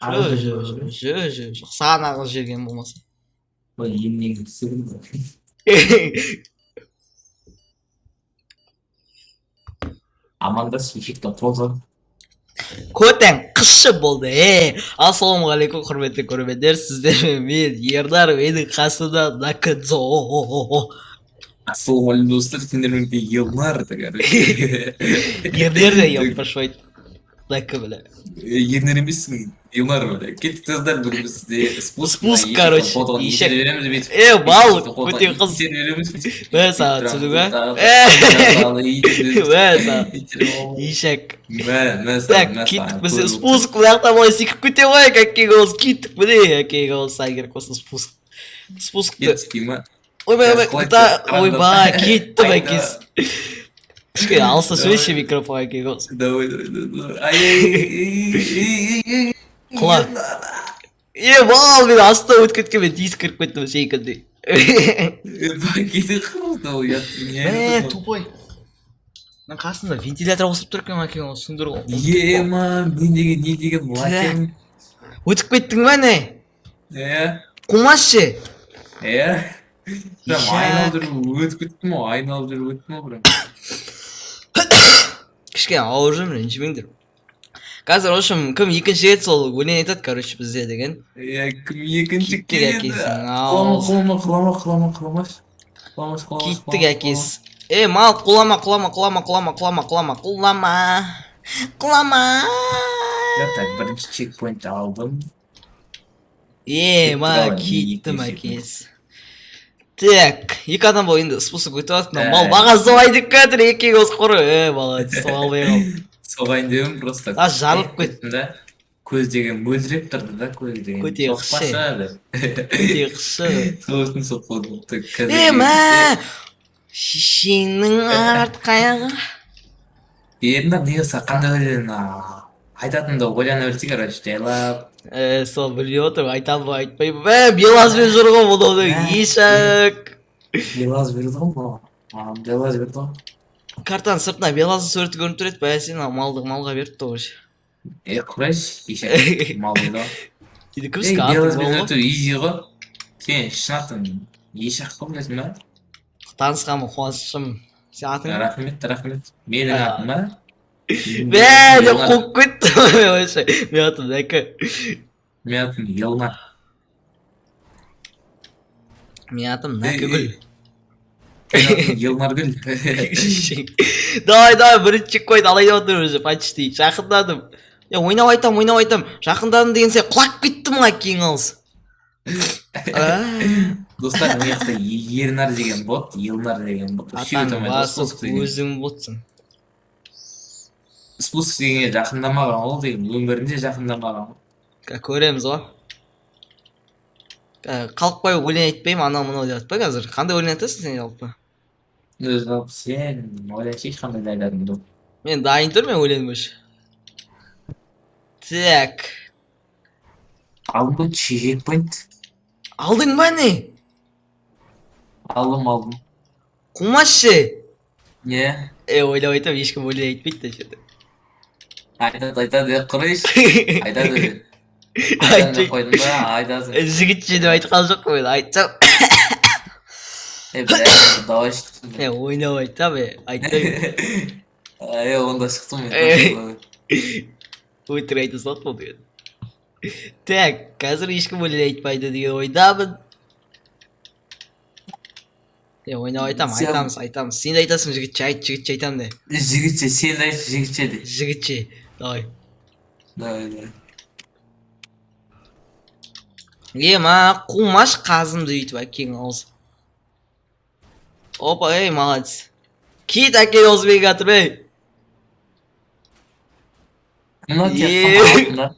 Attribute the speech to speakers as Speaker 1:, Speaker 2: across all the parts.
Speaker 1: Жоқ,
Speaker 2: Ағыз
Speaker 1: жоқ,
Speaker 2: жіберген.
Speaker 1: жоқ, жоқ, жоқ, жоқ, саған ағыз жіберген болмаса.
Speaker 2: Ой, енеңді түсірдім. Амандас, ешектің қозы.
Speaker 1: Көтен қысшы болды, е. Ассалаумағалейкум, құрметті көрермендер, сіздермен мен, Ернар, менің қасымда Накадзо.
Speaker 2: Ассалаумағалейкум, достар, сендермен бірге Елнар да, короче.
Speaker 1: Ернер де еппашвайт. Нака, бля.
Speaker 2: Ернар емессің, Елнар, бля. Кеттік, достар, бүгін бізде спуск.
Speaker 1: Спуск, короче, ешек.
Speaker 2: Береміз бүйтіп.
Speaker 1: Е, мал, көтен қыз.
Speaker 2: Береміз.
Speaker 1: Мә саған, түсіндің ба? Мә саған. Ешек.
Speaker 2: Мә, мә
Speaker 1: Так,
Speaker 2: саған, мә
Speaker 1: кеттік
Speaker 2: саған.
Speaker 1: Біз спуск, мына жақта былай секіріп кете ғой, әкең болсын, кеттік, міне, әкең болсын, керек болсын спуск. Спускты.
Speaker 2: Кеттік ма?
Speaker 1: Ойбай, ойбай,
Speaker 2: Қалай
Speaker 1: та,
Speaker 2: қараңдар.
Speaker 1: Ойбай, кеттім
Speaker 2: Айда.
Speaker 1: Әкесі. Кішкене алыста сөйлеші микрофонға, әкең болсын.
Speaker 2: Давай, давай, давай. Ай, ай, ай, ай, ай, ай.
Speaker 1: Құла. Е, мал, мен астына өтіп кеткен, мен тиісіп кіріп кеттім секілді.
Speaker 2: Кетіп қалды ол, ұят.
Speaker 1: Мә, тупой. Мына қасында вентилятор қосып тұр екен, әкең болсын, сөндір ғой.
Speaker 2: Ема, мен деген не деген лакем.
Speaker 1: Өтіп кеттің ба, не?
Speaker 2: Иә.
Speaker 1: Қумашы.
Speaker 2: Иә. Прям
Speaker 1: Ишак.
Speaker 2: Айналып жүріп өтіп кеттім ғой, айналып жүріп өттім ғой прям.
Speaker 1: Кішкене ауыр жүрмін, ренжімеңдер. Қазір, в общем, кім екінші рет, сол өлең айтады, короче, бізде деген.
Speaker 2: Иә, кім екінші
Speaker 1: Кеттік
Speaker 2: келеді?
Speaker 1: әкесінің
Speaker 2: Құлама,
Speaker 1: аузы.
Speaker 2: құлама, құлама, құлама, құламашы. Құламашы, құламашы.
Speaker 1: Кеттік әкесі. Е, мал, құлама, құлама, құлама, құлама, құлама, құлама, құлама. Құлама.
Speaker 2: Я так, бірінші чекпоинт алдым.
Speaker 1: Е, ма,
Speaker 2: Давай,
Speaker 1: кеттім
Speaker 2: екінші.
Speaker 1: Әкесі. Так, екі адам бол енді спуск өтіп жатыр. Мына мал
Speaker 2: Ә.
Speaker 1: маған солай деп келатыр, екеуі осы құры. Е, молодец, соға алмай қалдым.
Speaker 2: Соғайын дедім просто.
Speaker 1: А, жарылып кетті.
Speaker 2: Да. Көз деген мөлдіреп тұрды да, көз деген.
Speaker 1: Көте қысшы.
Speaker 2: Соқпашы деп.
Speaker 1: Өте қысшы.
Speaker 2: Сол үшін соқпадым.
Speaker 1: Е, мә! Шешеңнің артқы аяғы.
Speaker 2: Ернар, не болса қандай өлең айтатынымды ойлана берсе, короче, жайлап.
Speaker 1: Е, сол білмей отырмын, айтамын ба, айтпаймын ба. Мә, белазбен жүр ғой бұл
Speaker 2: Мә.
Speaker 1: Ешек.
Speaker 2: Белаз берді ғой маған. Маған белаз берді ғой.
Speaker 1: Картаның сыртына белаздың суреті көрініп тұр еді, бәсе, сен малды малға беріпті ғой.
Speaker 2: Е, құрайшы, ешек. Мал дейді ғой.
Speaker 1: Енді
Speaker 2: Ей,
Speaker 1: кімсің, атың
Speaker 2: белазбен
Speaker 1: мал ғой?
Speaker 2: өту изи ғой. Сен шын атың ешақ қой, білесің ба?
Speaker 1: Танысқаныма қуаныштымын. Сен атың кім?
Speaker 2: Рахмет, рахмет. Менің
Speaker 1: А.
Speaker 2: атым ба?
Speaker 1: Мә, деп қуып кетті. Вообще, менің атым Нәкі.
Speaker 2: Менің атым Елнар.
Speaker 1: Менің атым Нәкігүл.
Speaker 2: Менің атым Елнаргүл.
Speaker 1: Давай, давай, бірінші чекпоинт алайын деп отырмын уже, почти. Жақындадым. Е, ойнап айтам, ойнап айтам. Жақындадым деген сайын құлап кеттім ғой, әкең алыс. А,
Speaker 2: Достар, мына жақта Ернар деген бот, Елнар деген бот. Үшеуі
Speaker 1: Атаң
Speaker 2: өте алмайды ғой
Speaker 1: басып
Speaker 2: спуск деген.
Speaker 1: Өзің ботсың.
Speaker 2: Спуск дегенге жақындамаған ол деген, өмірінде жақындамаған.
Speaker 1: Көреміз ғой. Қалып қойып өлең айтпаймын, анау мынау деп жатпа қазір. Қандай өлең айтасың сен жалпы?
Speaker 2: Өзі жалпы сен ойлашы, ешқандай да айтатыным жоқ.
Speaker 1: Мен дайын тұрмын, мен өлеңім уже. Так.
Speaker 2: Алдым ғой чекпоинт.
Speaker 1: Алдың ба, не?
Speaker 2: Алдым, алдым.
Speaker 1: Қумашы.
Speaker 2: Не?
Speaker 1: Е, ойлап айтамын, ешкім өлең айтпайды да жерде.
Speaker 2: Айтады, айтады, е, құрайшы. Айтады өзі. Айтамын деп қойдым ба, айтасың.
Speaker 1: Жігітше деп айтқан жоқпын мен, айтсам.
Speaker 2: Е, бля, давай шықтым.
Speaker 1: Е, ойнап айтамын, е, айтпаймын.
Speaker 2: Е, онда шықтым мен.
Speaker 1: Е. Өтірік айта салды бұл деген. Так, қазір ешкім өлең айтпайды деген ойдамын. Е, ойнап айтамын, айтамыз, айтамыз. Сен де айтасың, жігітше, айт, жігітше айтамын де.
Speaker 2: Жігітше, сен де айтшы, жігітше де.
Speaker 1: Жігітше, давай.
Speaker 2: Давай, давай.
Speaker 1: Е, ма, қумаш қазымды өйтіп, әкең аузы. Опа, ей, молодец. Кет, әкең аузы бегі жатыр, ей.
Speaker 2: Мынау
Speaker 1: Е.
Speaker 2: тек алтында.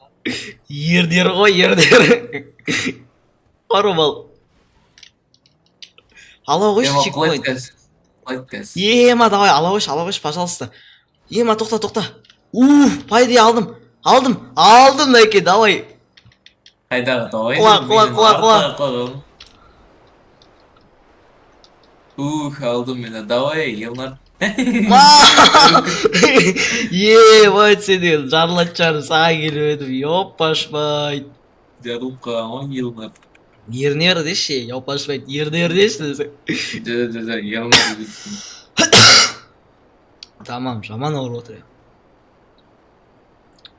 Speaker 1: Ердер ғой, ердер. Қару бал. Ала қойшы
Speaker 2: Ема,
Speaker 1: чекпоинт.
Speaker 2: құлайды қазір. Құлайды қазір.
Speaker 1: Ема, давай, ала қойшы, ала қойшы, пожалуйста. Ема, тоқта, тоқта. Уф, по идее алдым. Алдым, алдым, нәке, давай.
Speaker 2: Қайдағы давай?
Speaker 1: Құла, құла,
Speaker 2: Менің
Speaker 1: құла, құла.
Speaker 2: артқа қалғым. Ух, алдым мені. Давай, Елнар.
Speaker 1: Мал! Ебать, сен деген жарылатын шығармын, саған келіп едім, ёпашмайт.
Speaker 2: Жарылып қалған ғой Елнар.
Speaker 1: Ернер деші, ёпашмайт, ернер деші десең.
Speaker 2: Жо, жо, жо, Елнар депсің.
Speaker 1: Тамам, жаман ауырып отыр.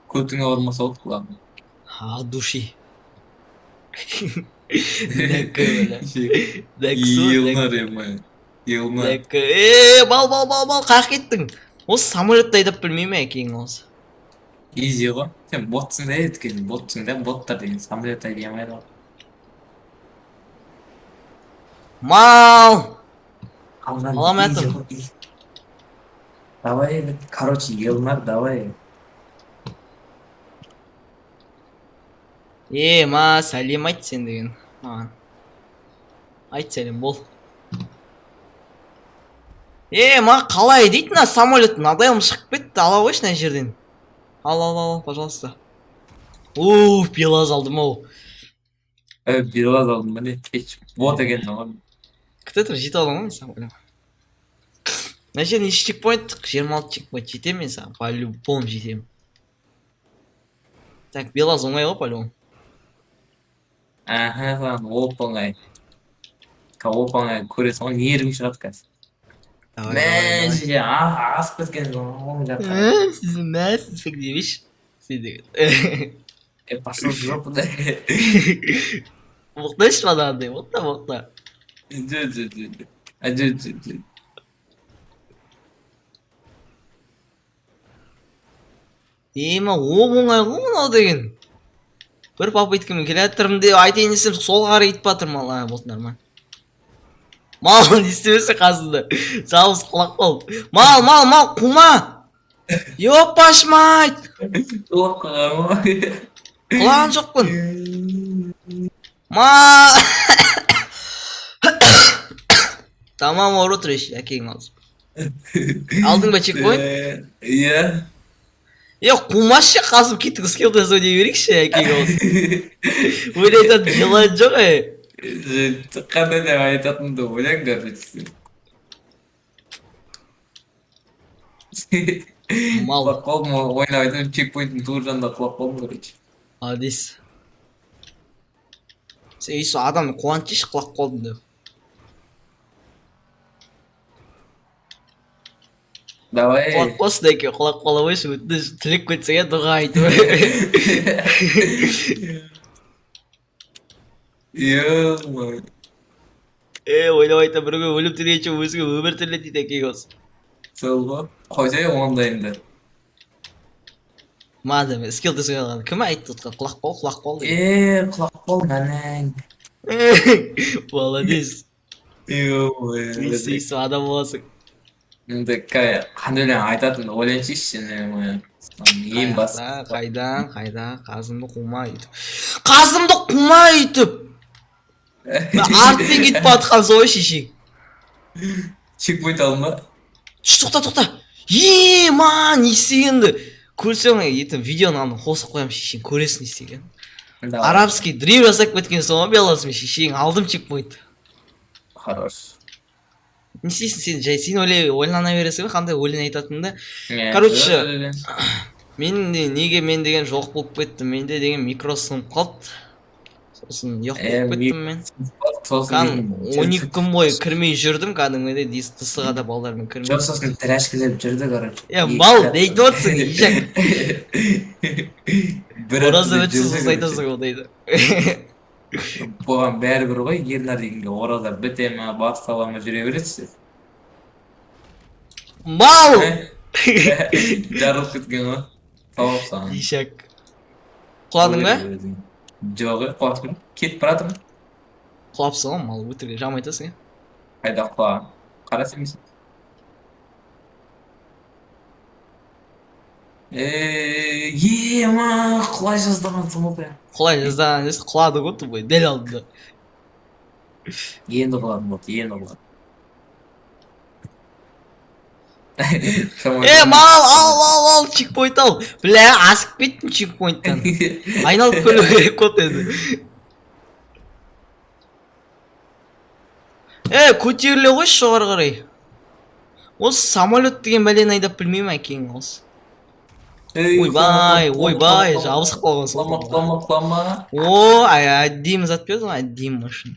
Speaker 2: Көтің ауырмаса болды, главное.
Speaker 1: От души. Дәкі, бля. Дәкісі.
Speaker 2: Елнар, ема. Елнар.
Speaker 1: Дәкі. Е, бал, бал, бал, бал, қаяққа кеттің? Осы самолетті айдап білмей ме әкең осы?
Speaker 2: Изи ғой. Сен ботсың да, өйткені ботсың да, боттар деген самолет айдай алмайды ғой.
Speaker 1: Мал!
Speaker 2: Алған
Speaker 1: Алам
Speaker 2: изи
Speaker 1: атым.
Speaker 2: ғой, изи. Давай, короче, Елнар, давай.
Speaker 1: Е, ма, сәлем айт сен деген. Маған. Айт сәлем, бол. Е, ма, қалай дейді мына самолет мынадай шығып кетті, ала қойшы мына жерден. Ал, ал, ал, пожалуйста. Уф, белаз алдым ау.
Speaker 2: Белаз алдым, міне, кеш. Бот екенсің ғой.
Speaker 1: Күте тұр, жете аламын ғой мен саған. Мына жерде неше чекпоинт? 26 чекпоинт. Жетемін мен саған, по-любому жетемін. Так, белаз оңай ғой, по-любому.
Speaker 2: Аха, саған оп оңай. Оп оңай көресің ғой, нервің шығады қазір.
Speaker 1: Давай,
Speaker 2: Мә,
Speaker 1: давай, давай.
Speaker 2: жерге асып кеткен оң жаққа.
Speaker 1: Сіз мә, сіз демеші. Сен деген.
Speaker 2: Пошел в жопу, да.
Speaker 1: Боқтайшы бағанағыдай, боқта, боқта.
Speaker 2: Жо, жо, жо, жо. А, жо, жо, жо.
Speaker 1: Ема, оп оңай ғой мынау деген. Бір попыткамен келе жатырмын деп айтайын десем, солға қарай кетіп жатырмын. Ал, а, болды, нормально. Мал, не істеп қасында? Жалғыз құлап қалып. Мал, мал, мал, қума! Ёпашмайт!
Speaker 2: Құлап қалған ғой.
Speaker 1: Құлаған жоқпын. Мал! Тамам ауырып отыр еш, әкең алсын. Алдың ба чекпоинт?
Speaker 2: Иә.
Speaker 1: Е, қумашы, қасым кеткісі келді, сол дей берейікші, әкең алсын. Өлі айтатын желание жоқ, е.
Speaker 2: Қандай деп айтатынымды ойлан, короче.
Speaker 1: Мал.
Speaker 2: Құлап қалдым, ойнап айтамын, чекпоинттің тура жанында құлап қалдым, короче.
Speaker 1: Молодец. Сен өйстіп адамды қуантшы, құлап қалдым деп.
Speaker 2: Давай.
Speaker 1: Құлап қалсын, әке, құлап қала қойшы, өтініш, тілеп кетсең, иә, дұға айтып.
Speaker 2: Ё-моё.
Speaker 1: Е, ойлап айтамын, бір күні өліп тілегенше өзіңе өмір тіле дейді әкең осы.
Speaker 2: Сол ғой. Қойсай ондайыңды.
Speaker 1: Мадам, скилл десе қалған. Кім айтты отқан? Құлап қал, құлап қал деген.
Speaker 2: Құлап қал, нәнәң.
Speaker 1: Молодец.
Speaker 2: Ё-моё.
Speaker 1: Өйстіп адам боласың.
Speaker 2: Енді қандай өлең айтатынымды ойлайыншы, ё-моё. Ең бас.
Speaker 1: Қайдан, қайдан, қасымды қума өйтіп. Қасымды қума өйтіп. Артпен кетіп бара жатқан сол шешең.
Speaker 2: Чекпоинт алдың ба?
Speaker 1: Шш, тоқта, тоқта. Е, ма, не істегенді. Көрсең, ертең видеоны аны қосып қоямын, шешең, көресің не істегенін.
Speaker 2: Давай.
Speaker 1: Арабский дрифт жасап кеткен сол ғой беласымен, шешең, алдым чекпоинт.
Speaker 2: Хорош.
Speaker 1: Не істейсің сен, жай сен ойлана бересің ғой, қандай өлең айтатыныңды. Короче, мен де, неге мен деген жоқ болып кеттім, менде деген микро сынып қалды. Сосын жоқ болып кеттім мен.
Speaker 2: Сосын
Speaker 1: 12 күн бойы кірмей жүрдім, кәдімгідей диск да балдармен кірмей.
Speaker 2: Жоқ, сосын тірәшкілеп жүрді, короче.
Speaker 1: Е, мал, не айтып отырсың, ишак?
Speaker 2: Бір
Speaker 1: Ораза
Speaker 2: апта
Speaker 1: бітсе
Speaker 2: жүрді,
Speaker 1: сосын
Speaker 2: короче.
Speaker 1: айтасың ондайды.
Speaker 2: Бұған бәрібір ғой, Ернар дегенге ораза біте ма, бастала ма, жүре береді.
Speaker 1: Мал!
Speaker 2: Жарылып кеткен ғой. Тауып саған.
Speaker 1: Ишак. Құладың ба?
Speaker 2: Жоқ, құлаппын. Кетіп бара жатырмын.
Speaker 1: Құлапсың ғой, мал, өтірік жам айтасың, иә?
Speaker 2: Қайда құлаған? Қара сен. Ема, құлай жаздағансың ғой, бля.
Speaker 1: Құлай жаздаған емес, құлады ғой тупой, дәл алдында.
Speaker 2: Енді құладым болды, енді құладым.
Speaker 1: Е, мал, ал, ал, ал, чекпоинт ал. Бля, асып кеттім чекпоинттан. Айналып келу керек болды енді. Е, көтеріле қойшы жоғары қарай. Осы самолет деген бәлені айдап білмеймін, әкең осы.
Speaker 2: Ей,
Speaker 1: Ойбай,
Speaker 2: құлама,
Speaker 1: ойбай,
Speaker 2: құлама,
Speaker 1: жабысып қалған сол.
Speaker 2: Құлама, құлама, құлама.
Speaker 1: О, ай, әдемі зат бердің ғой, әдемі машина.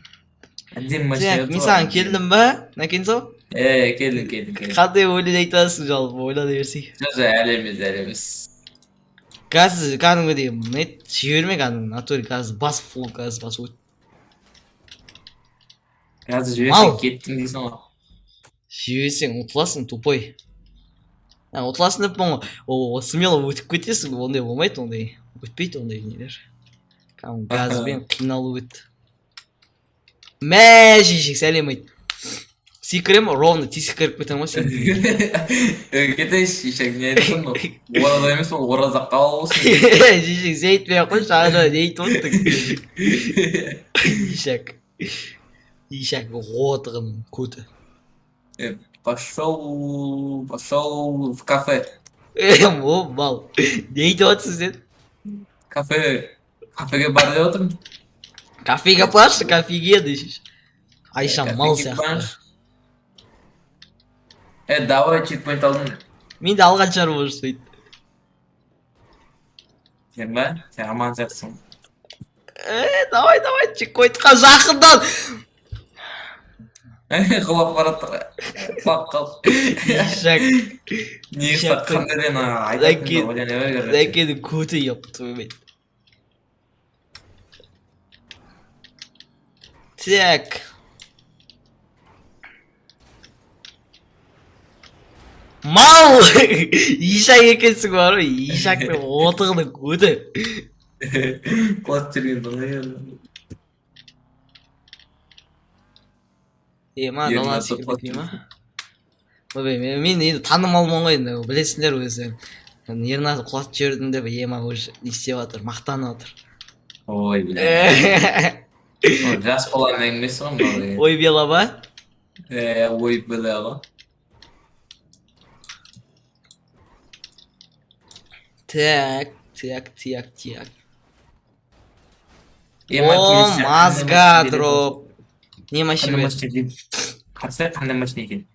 Speaker 2: Әдемі машина.
Speaker 1: Так, мен саған келдім ба, нәкен сау?
Speaker 2: Е, келдің, келдің, келдің.
Speaker 1: Қандай өлең айтасың жалпы, ойлана берсей.
Speaker 2: Жоқ, жоқ, әлі емес, әлі емес.
Speaker 1: Қазір кәдімгідей нет, жіберме кәдімгі натуре, қазір бас фул, қазір бас өт.
Speaker 2: Қазір
Speaker 1: Мал.
Speaker 2: жіберсең кеттің дейсің ғой.
Speaker 1: Жіберсең ұтыласың, тупой. А, ұтыласың деп ғой. О, смело өтіп кетесің, ондай болмайды, ондай. Өтпейді ондай нелер. Кәдімгі газбен қиналып өтті. Мә, шешек, сәлем айт. Секірем, ровно тесік кіріп кетемін ғой сен.
Speaker 2: Кетейінші, ишак, не айтасың ғой? Ораза емес ол, ораза қабыл болсын.
Speaker 1: Шешек, сен айтпай ақ қойшы, ана не айтып отырсың? Ишак. Ишак, отығының көті.
Speaker 2: Пошел, пошел в кафе.
Speaker 1: О, мал. Не айтып отырсың сен?
Speaker 2: Кафе, кафеге бар деп отырмын.
Speaker 1: Кафеге баршы, кафеге дейсің. Айша мал
Speaker 2: Кафеге
Speaker 1: сияқты.
Speaker 2: баршы. Е, давай, чекпоинт алдым.
Speaker 1: Мен де алған шығармын, может быть.
Speaker 2: Сен ба? Сен аман сияқтысың.
Speaker 1: Э, давай, давай, чекпоинтқа жақындан.
Speaker 2: Құлап барады. Құлап қалды.
Speaker 1: Ишак.
Speaker 2: Негізі
Speaker 1: Ишак.
Speaker 2: қандай өлең айтатынымды ойлана бер, короче.
Speaker 1: Зәкенің көті, еп твою мать. Так. Мал! Ишак екенсің бар ғой, ишактың отығының көті.
Speaker 2: Құлап жүрген бұны.
Speaker 1: Е, ма,
Speaker 2: Ернаты
Speaker 1: далаға секіріп
Speaker 2: құлап
Speaker 1: кетпей ма? Ойбай, мен енді танымалмын ғой енді, білесіңдер өзі. Ернаты құлатып жібердім деп, ема уже не істеп жатыр, мақтанып жатыр.
Speaker 2: Ой, бля. Ол жас баланың әңгімесі ғой мынау деген.
Speaker 1: Ой, бела ба?
Speaker 2: Е, ой, бля ғой.
Speaker 1: Так, так, так, так.
Speaker 2: Е, ма,
Speaker 1: О,
Speaker 2: келесі қандай
Speaker 1: мазга
Speaker 2: машина береді?
Speaker 1: дроп. Не машина
Speaker 2: Қандай
Speaker 1: береді?
Speaker 2: машина береді? Қарасай, қандай машина екен?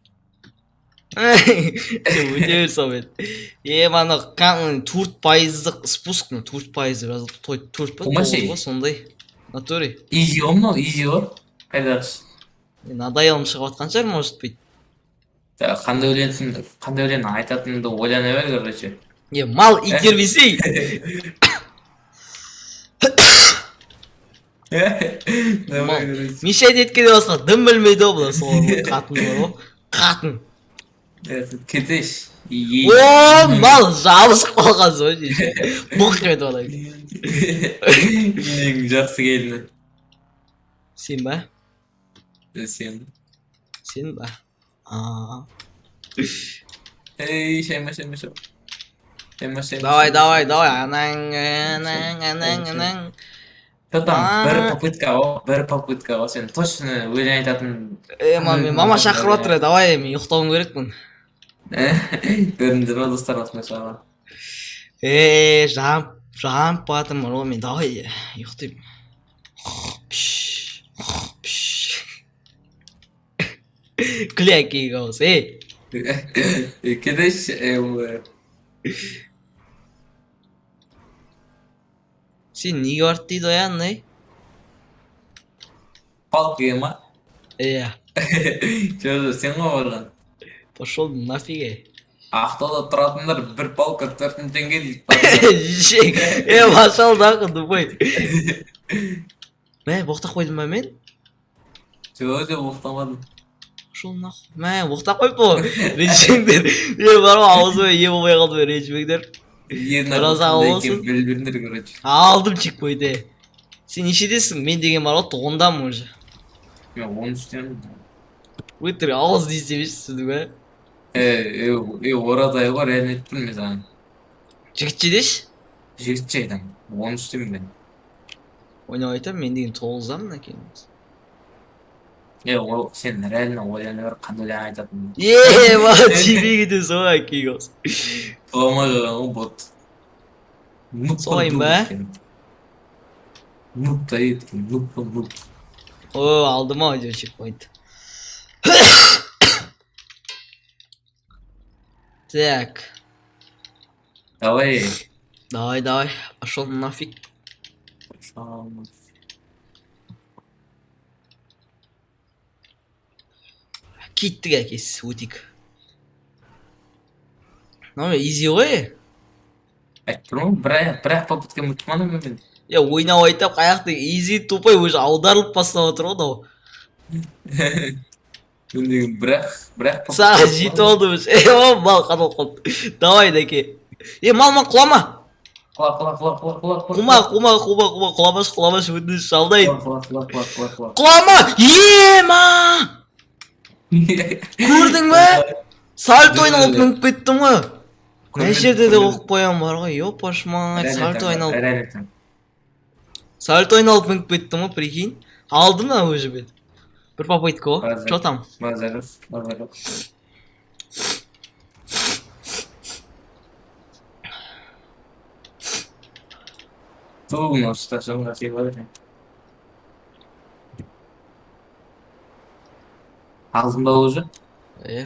Speaker 1: Сен өте бер сонымен. Е, мана кәдімгі 4 пайыздық спуск, мына 4 пайыз деп жазылып, той төрт па,
Speaker 2: Болмаса
Speaker 1: тоғыз ба, сондай. Натуре.
Speaker 2: Изи ғой мынау, изи ғой. Қайдағыш.
Speaker 1: Надоелым шығып жатқан шығар, может быть.
Speaker 2: Қандай өлең, қандай өлең айтатынымды ойлана бер, короче.
Speaker 1: Е, мал, итермесей.
Speaker 2: Давай,
Speaker 1: Мал.
Speaker 2: короче.
Speaker 1: Мешать еткеннен басқа дым білмейді ғой бұлар, сол қатын бар ғой. Қатын.
Speaker 2: Кетейінші.
Speaker 1: О, мал, жабысып қалғансың ғой, шеше. Бұқ етіп алайын.
Speaker 2: Ең жақсы келіні.
Speaker 1: Сен ба?
Speaker 2: Сен.
Speaker 1: Сен ба? А.
Speaker 2: Ей, шайма, шайма, шайма. Шайма, шайма.
Speaker 1: Давай, давай, давай. Анаң, анаң, анаң, анаң.
Speaker 2: Что там, бір
Speaker 1: А.
Speaker 2: попытка ғой, бір попытка ғой. Сен точно өлең айтатын.
Speaker 1: Е, мама, мен мама шақырып жатыр, давай, мен ұйықтауым керекпін.
Speaker 2: Көрдіңдер ма, достар, осындай шығарған.
Speaker 1: Е, жанып, жанып жатырмын ғой мен, давай, ұйықтаймын. Пш, пш. Күле әкең ауыз, ей.
Speaker 2: Кетейінші.
Speaker 1: Сен неге барды дейді ғой, андай?
Speaker 2: Палка ма?
Speaker 1: Иә.
Speaker 2: Жоқ, жоқ, сен ғой барған.
Speaker 1: Пошел нафиг, ей.
Speaker 2: Ақтауда тұратындар бір палка 4000 теңге дейді.
Speaker 1: Жек. Е, пошел нахуй, тупой. Мә, боқтап қойдым ба мен?
Speaker 2: Жоқ, жоқ, боқтамадым.
Speaker 1: Пошел нахуй. Мә, боқтап қойыппын ғой. Ренжімеңдер. Е, бар ғой, аузыма ие болмай қалды, ренжімеңдер.
Speaker 2: Ернар
Speaker 1: Ораза
Speaker 2: қандай
Speaker 1: болсын.
Speaker 2: екенін біліп беріңдер, короче.
Speaker 1: Алдым чекпоинт. Сен нешедесің? Мен деген бар ғой, тоғындамын уже.
Speaker 2: Мен 13-темін.
Speaker 1: Өтірік ауыз не істемейсің, түсіндің ба?
Speaker 2: Е, е, е, ораза айы ғой, реально айтып тұрмын мен саған.
Speaker 1: Жігітше деші.
Speaker 2: Жігітше айтамын. 13-темін мен.
Speaker 1: Ойнап айтамын, мен деген тоғыздамын әкем.
Speaker 2: Е, ол сен реально ойлана бер, қандай өлең айтатыныңды.
Speaker 1: Е, маған тимей кетесің ғой, әкең ауыз.
Speaker 2: Болмай қалған ғой бот. Нуб
Speaker 1: Солай ба?
Speaker 2: Нуб та еткен, нуб па нуб.
Speaker 1: О, алдым ау әйтеуір чекпоинт. Так.
Speaker 2: Давай.
Speaker 1: Давай, давай. Пошел нафиг.
Speaker 2: Пошел.
Speaker 1: Кеттік, әкесі, өтейік. Мынау изи ғой.
Speaker 2: Айтып тұрмын ғой, бір аяқ болып біткен ұмытпадым мен.
Speaker 1: Е, ойнап айтап, қаяқты изи, тупой, уже аударылып бастап отыр ғой мынау.
Speaker 2: Мен деген бір аяқ болып
Speaker 1: Саған
Speaker 2: біткен.
Speaker 1: Жетіп алды уже. Е, о, мал қадалып қалды. Давай, дәке. Е, мал, мал, құлама.
Speaker 2: Құла, құла, құла, құла, құла, құла.
Speaker 1: Қума, қума, қума, қума, құламашы, құламашы, өтініш, жалдайын.
Speaker 2: Құла, құла, құла, құла, құла.
Speaker 1: Құлама! Ема! Көрдің бе? Сальто айналып мініп кеттім ғой. Мына жерде де оқып қоямын бар ғой, ёпаш мать, сальто айналып.
Speaker 2: Реально.
Speaker 1: Сальто айналып мініп кеттім ғой, прикинь. Алдым да уже бет. Бір попытка ғой.
Speaker 2: Базар.
Speaker 1: Чё там?
Speaker 2: Базар жоқ, базар жоқ. Ту, мынау стационға тиіп алыр екен. Алдың ба уже?
Speaker 1: Е.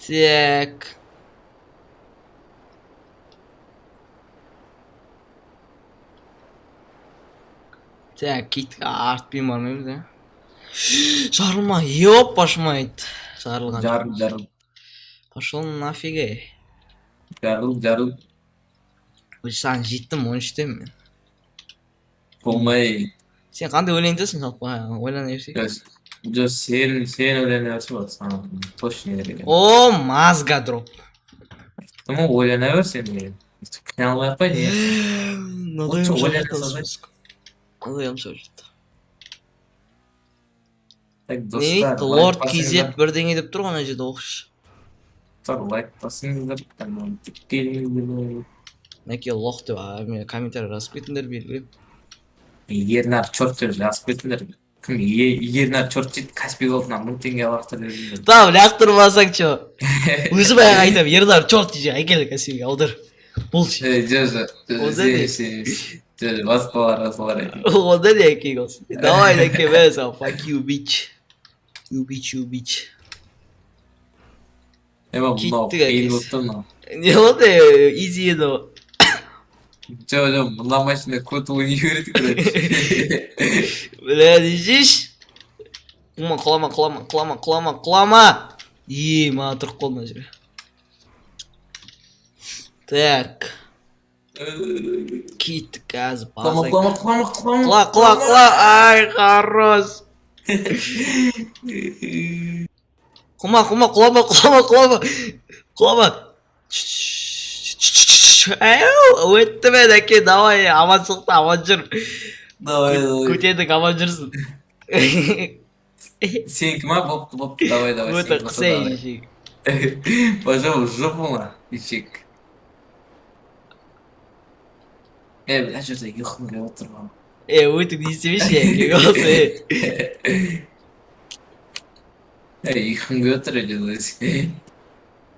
Speaker 1: Так. Так, кеттік, артпен бармаймыз, ә? Жарылма, ёпаш мать. Жарылған.
Speaker 2: Жарыл, жарыл.
Speaker 1: Пошел нафиг, ей.
Speaker 2: Жарыл, жарыл.
Speaker 1: Уже саған жеттім, 13-темін мен.
Speaker 2: Болмай.
Speaker 1: Сен қандай өлең айтасың жалпы? Ойлана берсек.
Speaker 2: Жоқ, сен ойлана берсің болады, саған точно керек.
Speaker 1: О, мазга дроп.
Speaker 2: Тому ойлана бер сен деген. Қиналмай ақ қой, не.
Speaker 1: Мынадай
Speaker 2: Лучше ойлана
Speaker 1: шашты
Speaker 2: салсай.
Speaker 1: Мынадай шашты.
Speaker 2: Так,
Speaker 1: Не
Speaker 2: достар,
Speaker 1: дейді?
Speaker 2: лайк
Speaker 1: Лорд
Speaker 2: басыңыздар.
Speaker 1: KZ бірдеңе деп тұр ғой ана жерде, оқышы.
Speaker 2: Достар, лайк басыңыздар, каналға тіркеліңіздер.
Speaker 1: Мінекей, лох деп, а, мен комментарий жазып кетіңдер белгілеп.
Speaker 2: Ернар черт деп жазып кетіңдер. Кім Ернар черт дейді, Каспий Голдынан 1000 теңге лақтырып беріңдер.
Speaker 1: Там лақтырмасаң чё? Өзім аяқ айтамын, Ернар черт дейді, әкел кәсібиге аудар. Болшы.
Speaker 2: Ей, жоқ, жоқ, жоқ,
Speaker 1: Онда
Speaker 2: сен
Speaker 1: не?
Speaker 2: емес, сен емес. Жоқ, басқалар, басқалар айтады.
Speaker 1: Онда не әкең болсын. Давай, әке, мә саған, fuck you, bitch. You bitch, you bitch.
Speaker 2: Ема, мынау
Speaker 1: Кеттік,
Speaker 2: қиын
Speaker 1: әкесі.
Speaker 2: болып тұр мынау.
Speaker 1: Не болды, изи еді ғой.
Speaker 2: Жоқ, жоқ, мына машина көт ойнай береді, короче.
Speaker 1: Бля, не жейші? Құлама, құлама, құлама, құлама, құлама, құлама. Е, маған тұрып қалды мына жерге. Так, кеттік қазір
Speaker 2: Құлама,
Speaker 1: база.
Speaker 2: құлама, құлама, құлама.
Speaker 1: Құла, құла, құла, ай, хорош. Құма, құма, құлама, құлама, құлама. Құлама. Әу, өтті мен, әке, давай, аман шықты, аман жүр.
Speaker 2: Давай, давай.
Speaker 1: Көтедік, аман жүрсін.
Speaker 2: Сенікі ма? Бопты, бопты, давай, давай.
Speaker 1: Өте
Speaker 2: Сенікі болса,
Speaker 1: қысай
Speaker 2: давай.
Speaker 1: ешек.
Speaker 2: Пошел в жопу ма, ешек. Е, мына жерде ұйқым келіп отыр маған.
Speaker 1: Е, өтік не істемеші, әке, болса, е.
Speaker 2: Е, ұйқым келіп отыр, е.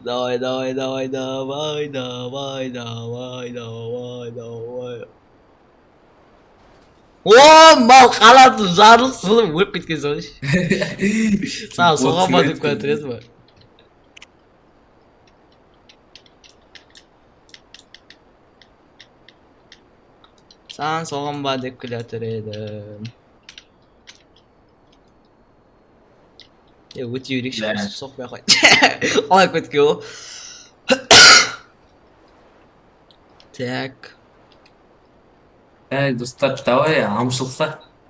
Speaker 1: Давай, давай, давай, давай, давай, давай, давай, давай. О, мал қалатын жарылып сынып өліп кеткен соң. Саған соға ба деп келатыр еді ба? Саған соғам ба деп келатыр едім. Е, өте берейікші,
Speaker 2: Бә.
Speaker 1: соқпай ақ қой. Қалай кеткен ол? Так.
Speaker 2: Ей, достар, давай, амшылықта.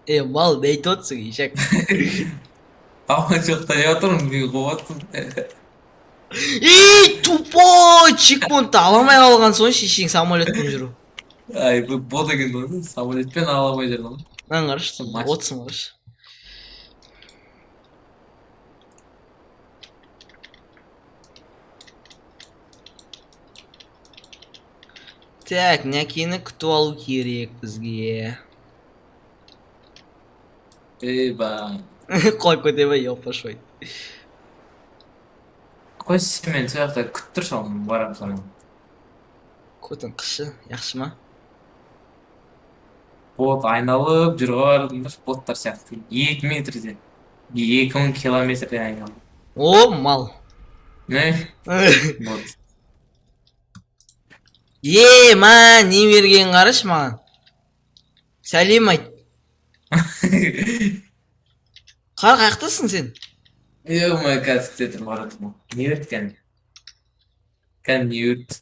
Speaker 1: Е, мал, не айтып отырсың, ешек?
Speaker 2: Аманшылықта деп жатырмын, не қылып жатырсың?
Speaker 1: Ей, тупой, чекпоинтты ала алмай қалған соң шешең самолетпен жүру.
Speaker 2: Ай, бұл бот екен ғой, самолетпен ала алмай жүр ғой.
Speaker 1: Мынаны қарашы,
Speaker 2: Маш-
Speaker 1: отсың қарашы. Так, нәкені күтіп алу керек бізге.
Speaker 2: Ей, ба.
Speaker 1: Құлап кете ме, ёпашой.
Speaker 2: Қой, сен мені сол жақта күтіп тұршы, ал мен барамын соған.
Speaker 1: Көтің қышы, яқшы ма?
Speaker 2: Бот айналып жүр ғой, бардым да, боттар сияқты. 2 метрде. 2000 километрден айналдым.
Speaker 1: О, мал.
Speaker 2: Не? Вот.
Speaker 1: Е, ма, не бергенін қарашы маған. Сәлем айт. Қар қаяқтасың сен?
Speaker 2: Ё-моё, қазір күте тұр, бара жатырмын. Не берді кәні? Кәні не берді?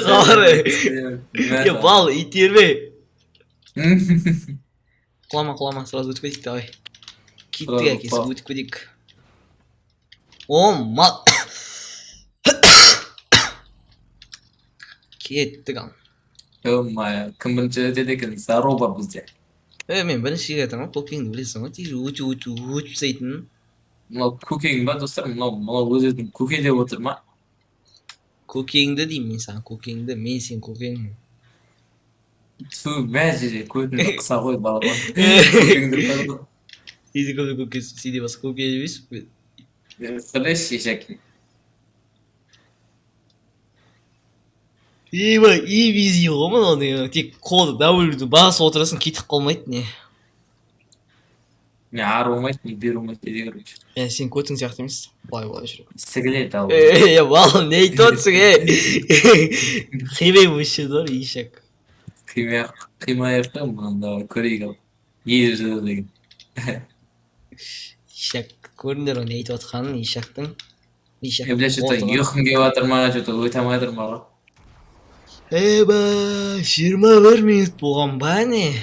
Speaker 1: Хабар. Е, бал, итерме. Құлама, құлама, сразу өтіп кетейік, давай. Кеттік
Speaker 2: Сразу
Speaker 1: әкесі,
Speaker 2: құла.
Speaker 1: өтіп кетейік. О, мал. Кеттік ал.
Speaker 2: Ё-моё, кім бірінші өтеді екен? Заруба бізде.
Speaker 1: Е, мен бірінші келе жатырмын ғой, көкеңді білесің ғой, тез өтіп өтіп өтіп тастайтынын.
Speaker 2: Мынау көкең ба, достар? Мынау өз өзін көке деп отыр ма?
Speaker 1: Көкеңді деймін мен саған, көкеңді, мен сенің көкеңмін.
Speaker 2: Ту, мә жерге көтіңді қыса ғой, балапан. Көкеңді қойды ғой.
Speaker 1: Сен де көкесің, сен де басқа көке емеспін мен.
Speaker 2: Слышь, ешек.
Speaker 1: Ема, изи ғой мынау не, тек қолды W-ді басып отырасың, кетіп қалмайды не.
Speaker 2: Не ары болмайды, не бері болмайды дейді, короче.
Speaker 1: Е, сен көтің сияқты емес, былай былай жүріп.
Speaker 2: Сігіледі ал.
Speaker 1: Е, балам, не айтып отырсың, е? Қимай вообще зор, ешек.
Speaker 2: Қимай қимай ақ қой мұны, давай көрейік ал. Не деп жазады деген.
Speaker 1: Ешек, көрдіңдер ғой не айтып жатқанын, ешектің.
Speaker 2: Е, бля, что-то ұйқым келіп жатыр ма, что-то өте алмай жатырмын бала.
Speaker 1: Еба, 21 минут болған ба не?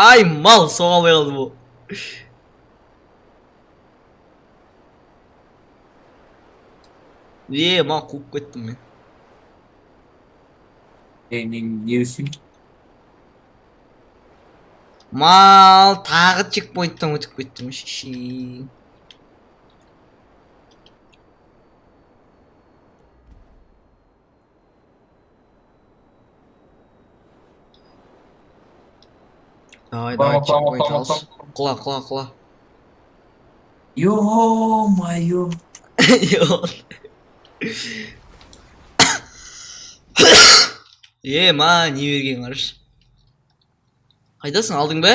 Speaker 1: Ай, мал, соға алмай қалдым ғой. Е, мал, қуып кеттім мен.
Speaker 2: Е, не үшін?
Speaker 1: Мал, тағы чекпоинттан өтіп кеттім, шешей. Давай, давай,
Speaker 2: Құлама, құлама,
Speaker 1: чекпоинт
Speaker 2: құлама,
Speaker 1: алшы. Құла, құла, құла.
Speaker 2: Ё-моё.
Speaker 1: Е, ма, не берген қарашы. Қайдасың, алдың ба?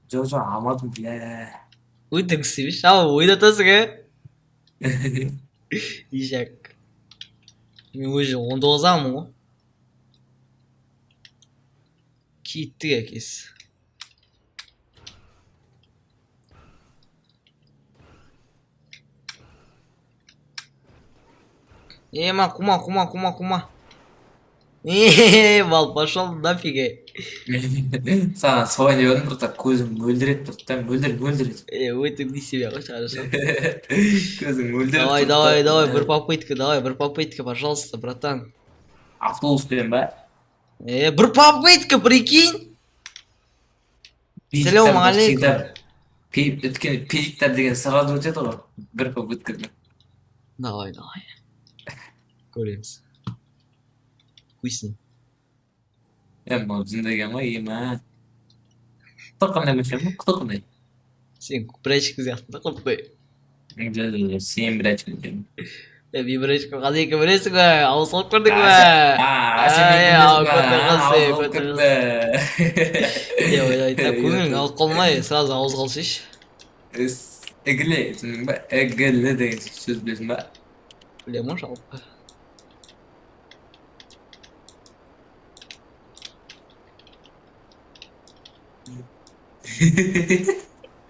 Speaker 2: Жоқ, жоқ, алмадым, бля.
Speaker 1: Өтірік істемеші, ал ойнатасың, ә? Ишак. Мен уже 19-дамын ғой. Кеттік әкесі. Ема, қума, қума, қума, қума. Е, мал, пошел нафиг, е.
Speaker 2: Саған солай деп едім, просто көзім мөлдіреп тұрды да, мөлдір мөлдір.
Speaker 1: Е, өтірік не істемей ақ қойшы, хорошо.
Speaker 2: Көзің мөлдіреп
Speaker 1: Давай,
Speaker 2: тұрды
Speaker 1: давай,
Speaker 2: да.
Speaker 1: давай, бір попытка, давай, бір попытка, пожалуйста, братан.
Speaker 2: Автобуспен ба?
Speaker 1: Е, бір попытка, прикинь.
Speaker 2: Педиктар
Speaker 1: Ассалаумағалейкум.
Speaker 2: всегда өйткені педиктар деген сразу өтеді ғой бір попыткамен.
Speaker 1: Давай, давай. Көреміз. Хуй с ним.
Speaker 2: Е, мынау жынды екен ғой, ема. Құты қандай машина бұл? Құты қандай?
Speaker 1: Сен брачка сияқты да құттай.
Speaker 2: Жоқ, жоқ, жоқ, сен брачка екен.
Speaker 1: Е, мен брачка қандай екенін білесің бе? Ауыз салып көрдің бе?
Speaker 2: А, сен
Speaker 1: Ай,
Speaker 2: мен
Speaker 1: ау,
Speaker 2: білесің ба?
Speaker 1: көтер
Speaker 2: А,
Speaker 1: қалса,
Speaker 2: ауыз алып
Speaker 1: көтер
Speaker 2: көрді.
Speaker 1: Е, ойлайды да, көңілің алып қалмай, сразу ауыз қалсайшы.
Speaker 2: Ігілі, түсіндің ба? Ігілі деген сөз білесің ба?
Speaker 1: Білемін ғой жалпы.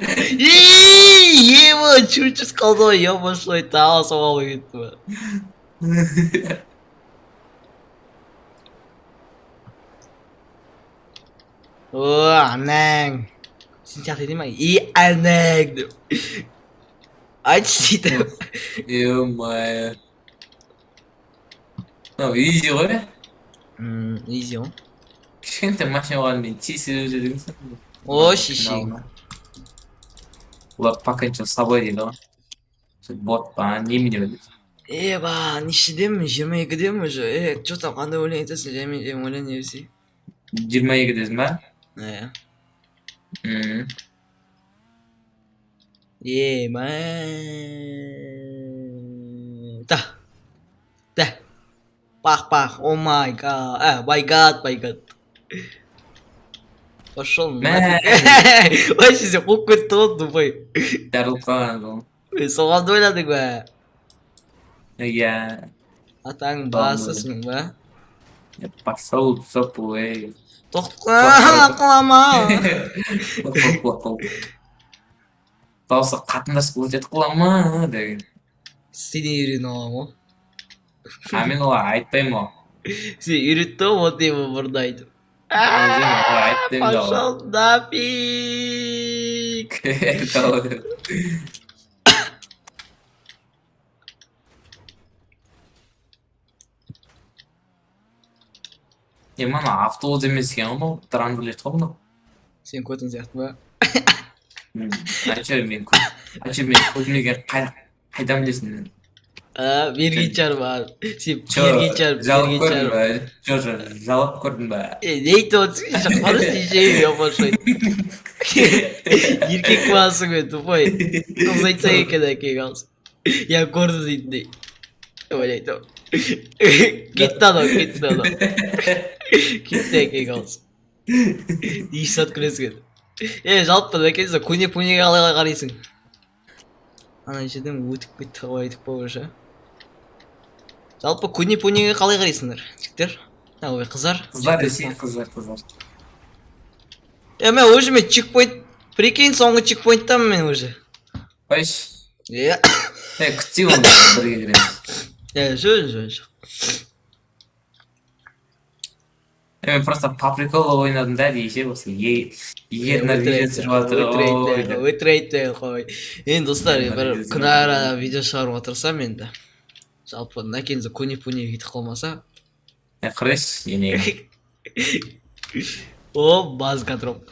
Speaker 1: Ей, ема, чуть-чуть қалды ғой, ема, тағы соға алмай кетті ба. О, анаң. Сен сияқты ете ма? И, анаң деп. Айтшы дейді.
Speaker 2: Ё-моё. Мынау изи ғой, е?
Speaker 1: Изи ғой.
Speaker 2: Кішкентай машина болғанымен тез өтеді екенсің.
Speaker 1: О, шешең.
Speaker 2: Олар покончил с собой дейді ғой. Сол бот па, немене біледі.
Speaker 1: Еба, нешедемін? 22-демін уже. Е, че там, қандай өлең айтасың? Жаймен жаймен өлең не берсей.
Speaker 2: 22-десің ба?
Speaker 1: Иә. Е, мә. Да. Да. Пах, пах. Oh my God. А, my God, my God. Пошел
Speaker 2: Мә.
Speaker 1: нафиг. Вообще сен қуып кетті ғой, тупой.
Speaker 2: Жарылып қалған ол.
Speaker 1: Е, соған да ойладың ба?
Speaker 2: Иә.
Speaker 1: Атаң
Speaker 2: Соған
Speaker 1: басысың ба?
Speaker 2: Пошел в жопу, ей.
Speaker 1: Тоқта, құлама.
Speaker 2: Құлап, құлап, құлап. Дауысы қатындас өтеді, құлама деген.
Speaker 1: Сенен үйреніп аламын ғой.
Speaker 2: А мен оларға айтпаймын ғой.
Speaker 1: Сен үйретті ғой, вот его бұрын айтып.
Speaker 2: Мен оларға айтпаймын да.
Speaker 1: Пошел нафиг.
Speaker 2: Давай. Е, мана автобус емес екен ғой мынау, драндулет қой мынау.
Speaker 1: Сен көтің сияқты ба?
Speaker 2: Әйтеуір мен әйтеуір мен көзім деген қайдан білесің мен?
Speaker 1: А, берген шығар маған. Сен
Speaker 2: Чё,
Speaker 1: берген шығар,
Speaker 2: жалап
Speaker 1: берген
Speaker 2: көрдің
Speaker 1: шығар.
Speaker 2: ба? Жоқ, жоқ, жалап көрдің ба?
Speaker 1: Е, не айтып отырсың? Қарашы, шешең, ұқсайды. Еркек баласың мен, тупой. Қыз айтса екен, әкең алсын. Я көрдім дейтіндей. Ойлайды. Кетті анау, кетті анау. Кетті әкең алсын. Неше сағат күлесің? Е, жалпы әке, сен көне пөнеге қалай қарайсың? Ана жерден өтіп кетті ғой, айтып па уже. Жалпы көне пөнеге қалай қарайсыңдар, жігіттер? Ой, қыздар.
Speaker 2: Қыздар десең, қыздар, қыздар.
Speaker 1: Е, мен уже мен чекпоинт, прикинь, соңғы чекпоинттамын мен уже.
Speaker 2: Қойшы.
Speaker 1: Е,
Speaker 2: Е, күтсек онда, бірге кіреміз.
Speaker 1: Е, жоқ, жоқ, жоқ.
Speaker 2: Е, мен просто по приколу ойнадым да дей ше, осы егер видео түсіріп жатыр ғой деп.
Speaker 1: Өтірік айтпай қой. Енді, достар, бір
Speaker 2: Видео
Speaker 1: күн ара видео шығаруға тырысамын енді. Жалпы нәкензі көне пөнеге кетіп қалмаса.
Speaker 2: Е, қарайшы енеге.
Speaker 1: О, базка дроп.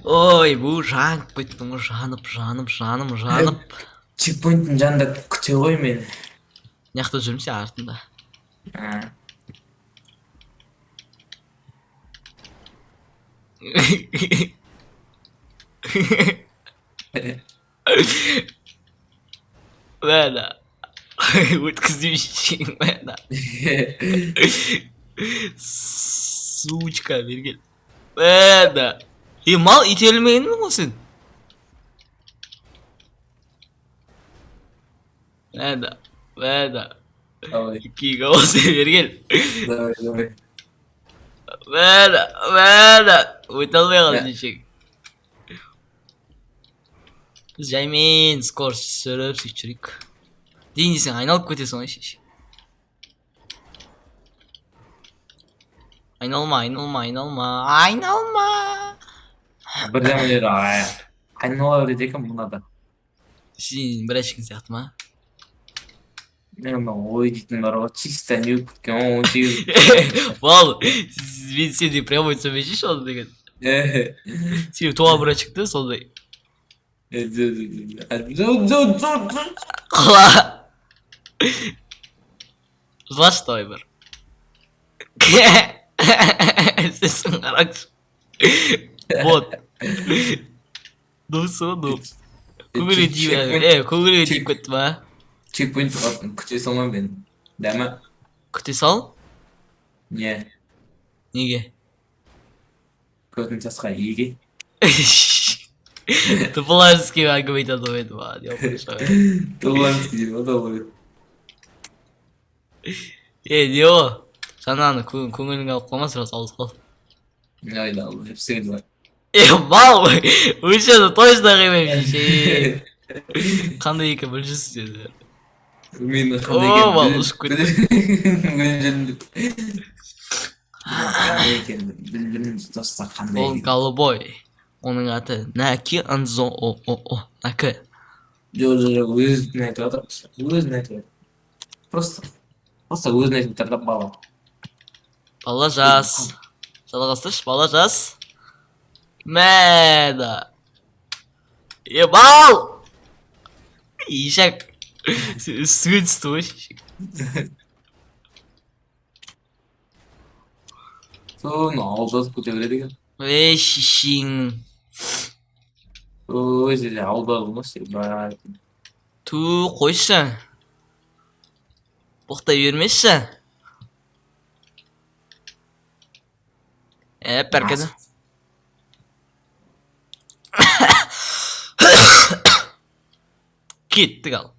Speaker 1: Ой, бұл жанып кеттім ғой, жанып, жанып, жаным, жанып.
Speaker 2: Чекпоинттің жанында күте ғой мені.
Speaker 1: Мына жақта жүрмін, сен артында.
Speaker 2: А.
Speaker 1: Мә, өткізбейші, мә. Сучка, бері кел. Мә. Е, мал, итерілмеген ғой сен. Мә, мә.
Speaker 2: Давай,
Speaker 1: Кейік ауыз, бері кел.
Speaker 2: давай, давай.
Speaker 1: Мә, мә. Өте алмай қалдым десең. Біз жаймен скорость түсіріп сөйтіп жүрейік. Дейін десең айналып кетесің ғой, шеше. Айналма, айналма, айналма, айналма.
Speaker 2: Бірдемелер айнала береді екен мынада.
Speaker 1: Сен бір әшкін сияқты ма?
Speaker 2: Мен мына ой дейтін бар ғой, чисто не болып кеткен ғой, 18.
Speaker 1: Мал, мен сендей прямой түсінбейші оны деген. Сен туа бір шықты сондай. Құла. Жылашы, давай бір. Сесін қараңшы. Вот. Ну, ну. Көңілге тиіп, е, көңілге тиіп кетті ма?
Speaker 2: Чекпоинт күте салмай мені. Дәмі?
Speaker 1: Күте сал?
Speaker 2: Не,
Speaker 1: Неге?
Speaker 2: Көтін тасқа еге.
Speaker 1: Тупларский әңгіме айтады ғой енді маған.
Speaker 2: Турланский деп атау ғой.
Speaker 1: Е, не о? Жаңағыны көңіліңе алып қалма, сразу ауыз қал.
Speaker 2: Айда, hepsi бар.
Speaker 1: Е, мал, өшеді, точно қимаймын, ше. Қандай екенін біліп жүрсіз енді.
Speaker 2: Мен қандай
Speaker 1: О, мал,
Speaker 2: екенін
Speaker 1: ұшып кетті.
Speaker 2: Біліп қандай екенін білмеймін, достар, қандай
Speaker 1: Ол
Speaker 2: екенін.
Speaker 1: Голубой. Оның аты Нәки Анзо о о о Нәкі.
Speaker 2: Жоқ, жоқ, жоқ, өзін айтып жатыр. Өзін айтып жатыр. Просто өзін айтып жатыр да бала.
Speaker 1: Бала жас. Жалғастыршы, бала жас. Мәда. Е, бал! Ишак. Үстіңе түсті ғой, шешек.
Speaker 2: Соны ауыздатып кете береді екен.
Speaker 1: Ей, шешеңнің.
Speaker 2: Өзі де аударды ғой ебать.
Speaker 1: Ту, қойшы. Боқтай бермеші. Ә, бәркәді. Кеттік ал.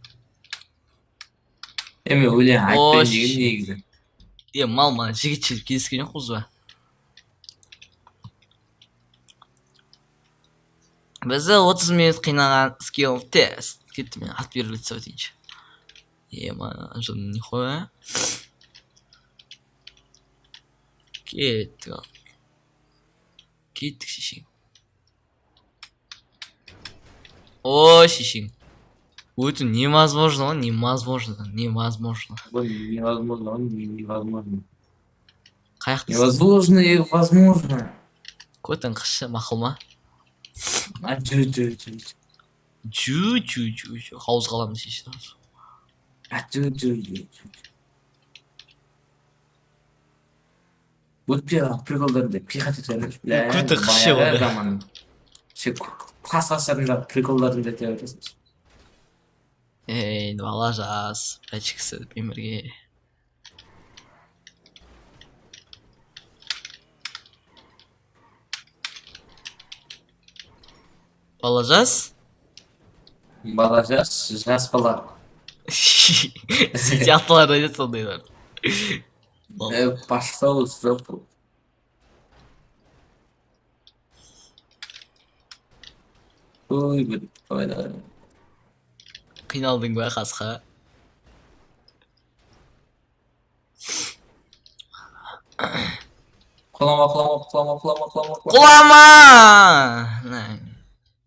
Speaker 2: Е, мен өлең айтпайын
Speaker 1: Ош.
Speaker 2: деген негізі.
Speaker 1: Е, мал, мана жігітшілік кездескен жоқпыз ба? Бізді 30 минут қинаған скилл тест. Кетті, мен ат беріп өтейінші. Е, ма, жын нихуя. Кеттік ал. Кеттік, шешең. О, шешең. Өту невозможно ғой, невозможно, невозможно.
Speaker 2: Бұл невозможно, невозможно.
Speaker 1: Қаяқтасың?
Speaker 2: Невозможно и возможно.
Speaker 1: Көтің қысшы, мақұл ма?
Speaker 2: А, жүр, жүр, жүр.
Speaker 1: Жу, жу, жу, жу. Хауызға аламыз шеше.
Speaker 2: А, жүр, жүр, жүр. Өтпей қалған приколдарымды пихать ете береміз. Бля,
Speaker 1: Көті қысшы
Speaker 2: баяғы
Speaker 1: онда.
Speaker 2: заман. Ше, тас ғасырындағы приколдарымды ете бересің.
Speaker 1: Ей, бала жас, бәчкісі бірге. Бала жас?
Speaker 2: Бала жас, жас бала.
Speaker 1: Сен сияқтылар айтады сондайлар.
Speaker 2: Э, пошел в жопу. Ой, блин, давай, давай.
Speaker 1: Қиналдың ба, қасқа?
Speaker 2: Құлама, құлама, құлама, құлама, құлама, құлама.
Speaker 1: Құлама!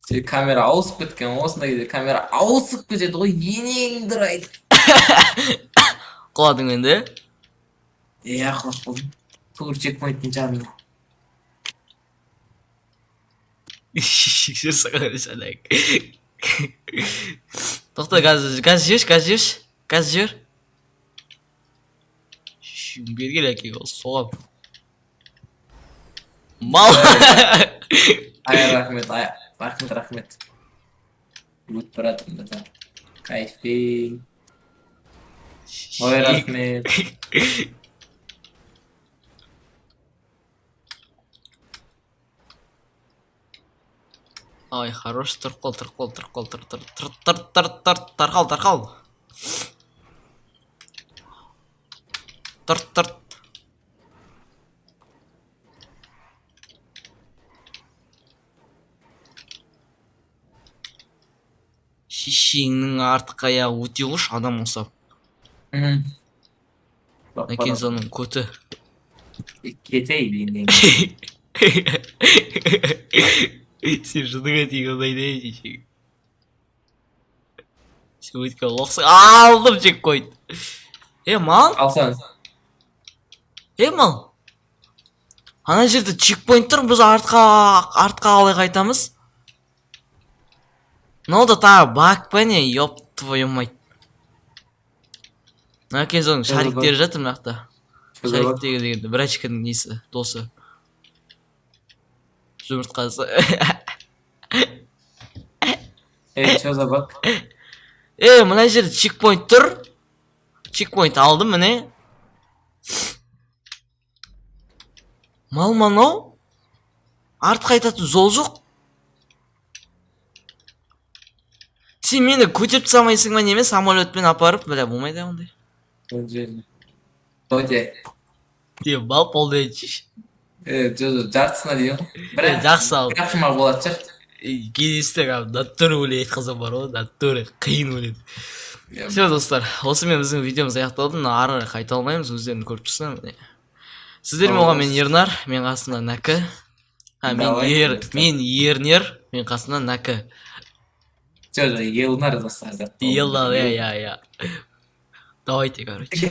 Speaker 2: Сен камера ауысып кеткен, осындай кезде камера ауысып кетеді ғой, енеңді ұрайды.
Speaker 1: Құладың енді?
Speaker 2: Иә, құлап қалдым. Тур чекпоинттің жанында.
Speaker 1: Жүр саған шалак. Тоқта, газ, газ жіберші, газ жіберші. Газ жібер. Бері кел, әкеге соғам. Мал.
Speaker 2: Ай, рахмет, ай, рахмет, рахмет. Өтіп бара жатырмын да. Кайфпен. Ой, рахмет.
Speaker 1: Ай, хорош, тұрып қал, тұрып қал, тұрып қал, тұр, тұр, тұр, тұр, тұр, тұр, тарқал, тарқал. Тұр, тұр. Шешеңнің артқы аяғы өте қош адам ұқсап. Әкен соның көті.
Speaker 2: Кетейін енді.
Speaker 1: Сен жыныңа тиген ұнайды, ей, шешең. Сен өткен лоқсың. Алдым чекпоинт. Е, мал?
Speaker 2: Алсаң.
Speaker 1: Е, мал? Ана жерде чекпоинт тұр, біз артқа қалай қайтамыз? Мынау да тағы баг па не? Ёб твою мать. Мына соның шариктері жатыр мына жақта. Шарик деген дегенде брачканың несі, досы. Жұмыртқасы.
Speaker 2: Ей, чё за баг?
Speaker 1: Е, мына жерде чекпоинт тұр. Чекпоинт алдым, міне. Мал мынау? Артқа қайтатын жол жоқ. Сен мені көтеріп тастамайсың ба неме самолетпен апарып, бля, болмайды ондай.
Speaker 2: Өте.
Speaker 1: Е, бал полный чиш.
Speaker 2: Е, жо, жартысына дейін ғой.
Speaker 1: Е, жақсы ал.
Speaker 2: Бірақ шумақ болатын шығар.
Speaker 1: Кездестік, а, натуре өлең айтқызам бар ғой, натуре қиын өлең. Все, достар, осымен біздің видеомыз аяқталды. Мына ары қарай қайта алмаймыз, өздерің көріп тұрсыңдар міне. Сіздермен болған мен Ернар, мен қасымда Нәкі. А, мен
Speaker 2: Давай,
Speaker 1: Ер,
Speaker 2: достар.
Speaker 1: мен Ернер, мен қасымда Нәкі.
Speaker 2: Жо, жо, Елнар достар.
Speaker 1: Елнар, иә, иә, иә. Давайте, короче.